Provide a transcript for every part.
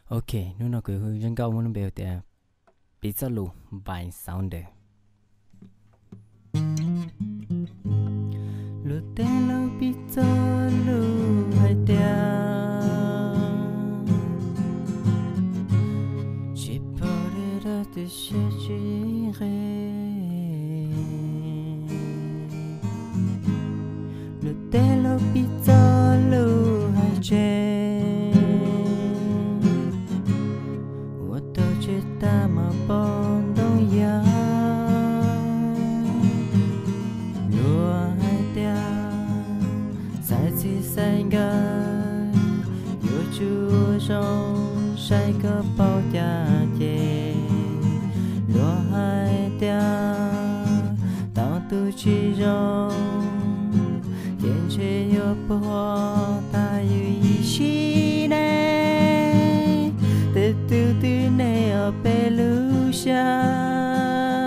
Ok, hnub no kuv zaj nkauj muaj lub npe tias Piv Txoj Lus by Sounder. Luag tej laus piv txoj lus hais tias, tsis pom dab tsi siab tsis nqig. Luag tej laus piv txoj lus hais tseg, ua tau tsev tag mas pom ntoo yag. Luag hais tias xaiv txij xaiv nkawm, yuav tsum ua zoo saib koj paub cas ces. Luag hais tias tau tus tsis zoo, ces ntshe yuav puag tas yus ib sim neej. Tej tus twg nyob peb lub xyab,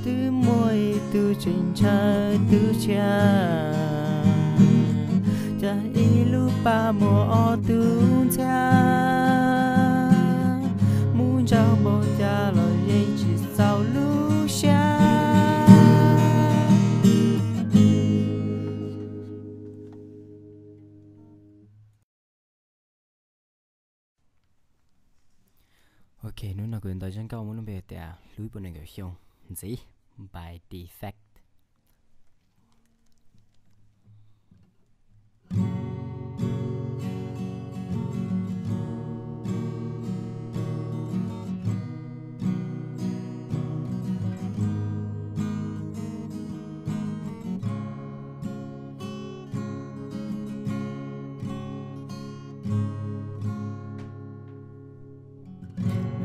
twb muaj ib tug tseem ntshaw tus tshiab, cas ib lub paj muaj ob tug ntxhiab, mus ntsau npaum cas los yeej tsis txaus lub siab. Ok, hnub no kuv ntaus zaj nkauj muaj lub npe tias Hlub Ib Puas Nees Nkaum Xyoo ntxiv, by Defect.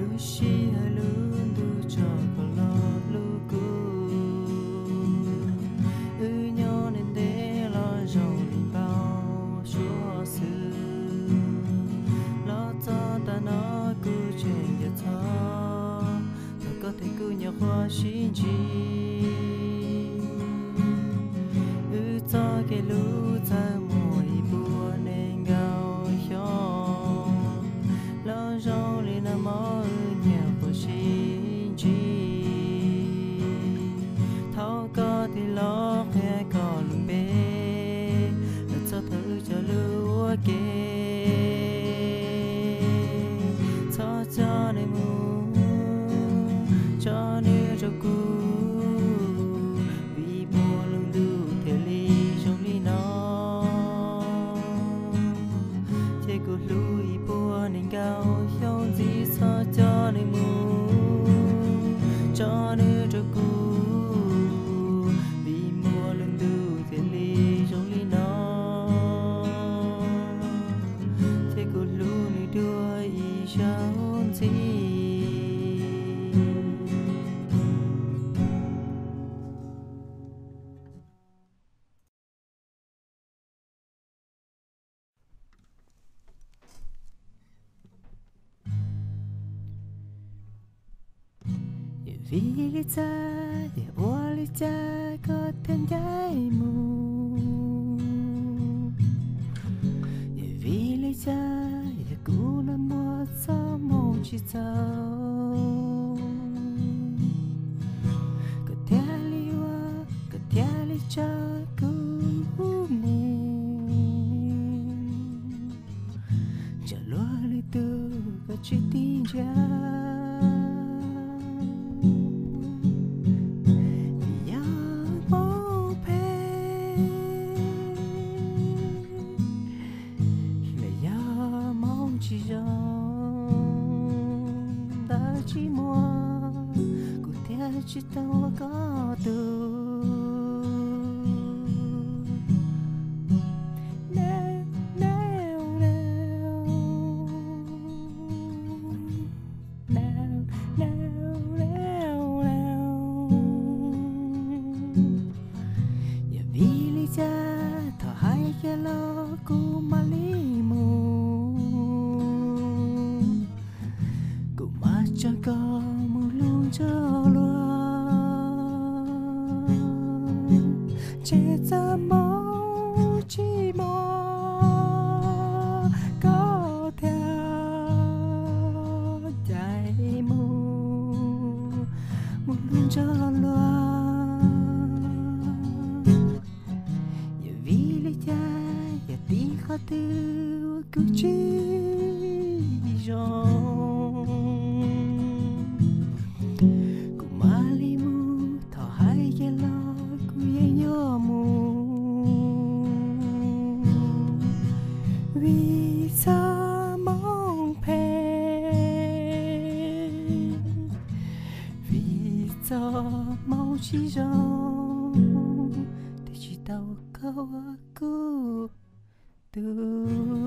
Lub sij hawm lub ntuj tso kom los hlub kuv, wb nyob ntev ntev los zoo li npau suav xwb. Los txog tav no kuv tseem nco txog thaum koj thiab kuv nyuam qhuav sib ntsib. Wb txoj kev hlub txawm muaj ib puas nees nkaum xyoo, los zoo li nag hmo wb nyuam qhuav sib ntsib. Thaum koj tig los qhia koj lub npe, los txog thaum wb cog lus ua ke, txhob coj nws mus, tso nws rau kuv, vim muaj lub ntuj thiaj li zoo li no. Ces kuv hlub ib puas nees nkaum xyoo ntxiv, txhob coj nws mus, tso nws rau kuv, vim muaj lub ntuj thiaj li zoo li no. Ces kuv hlub nws dua ib zaug ntxiv. Yog vim li cas, yog ua li cas koj thiaj ncaim mus? Yog vim li cas, yog kuv nag hmo txoj hmoo tsis txaus, koj thiaj li ua, koj thiaj li tso kuv mus. Ntshe luag lwm tus koj tsis ti ntsia, vim yog hmoov phem, los yog hmoov tsis zoo, ntawd tsis muaj, kuv thiaj tsis tau ua koj tus. Yog vim li cas thaum hais kiag los kuv mam li mus, kuv mam tso koj mus hlub ntsuag luag. Ntshe txoj hmoo tsis muaj, koj thiaj Twb ua kuv tsis zoo, kuv mam li mus, thaum hais kiag los kuv yeej yuav mus. Vim txoj hmoo phem, vim txoj hmoo tsis zoo, twb tsis tau koj ua kuv tus